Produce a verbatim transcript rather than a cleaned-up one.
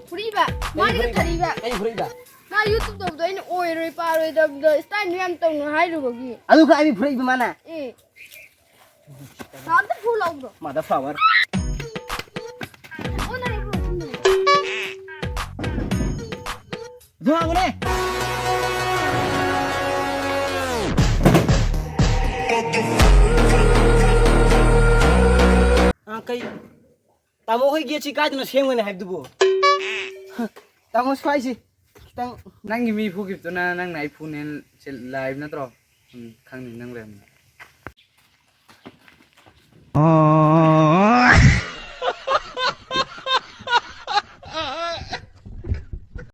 ꯐꯨꯔꯤꯕ, ꯃꯥꯅ ꯐꯨꯔꯤꯕ? ꯐꯨꯔꯤꯕ꯫ ꯑꯩ ꯐꯨꯔꯤꯕ? ꯃꯥ YouTube ꯇꯧꯕꯗꯣ ꯑꯩꯅ ꯑꯣꯏꯔꯣꯏ ꯄꯥꯔꯣꯏꯗꯕꯗꯣ style ꯌꯥꯝ ꯇꯧꯅꯨ ꯍꯥꯏꯔꯨꯕꯒꯤ꯫ ꯑꯗꯨꯒ ꯑꯩ ꯐꯨꯔꯛꯏꯕ ꯃꯥꯅ? ꯑꯦ꯫ ꯀꯅꯥꯝꯇ ꯐꯨ ꯂꯥꯎꯕ꯭ꯔꯣ? Mother flower꯫ ꯑꯣꯟꯅꯔꯦ ꯕ꯭ꯔꯣ, ꯁꯤꯟꯗꯔꯦ꯫ ꯑꯗꯨ ꯍꯥꯡꯉꯨꯅꯦ꯫ ꯑ, ꯀꯩ? ꯇꯥꯃꯣ ꯍꯣꯏ ꯒꯦꯠꯁꯤ ꯀꯥꯏꯗꯅꯣ ꯁꯦꯝꯒꯅꯤ ꯍꯥꯏꯕꯗꯨꯕꯨ? ꯇꯥꯃꯣ ꯁ꯭ꯋꯥꯏꯁꯤ ꯈꯤꯇꯪ꯫ ꯅꯪꯒꯤ ꯃꯤ ꯐꯨꯈꯤꯕꯗꯨꯅ ꯅꯪꯅ ꯑꯩ ꯐꯨꯅꯦꯅ ꯆꯦꯜ-, ꯂꯥꯛꯏꯕ ꯅꯠꯇ꯭ꯔꯣ? ꯎꯝ, ꯈꯪꯅꯤ ꯅꯪ ꯂꯩꯔꯝꯕꯗꯣ꯫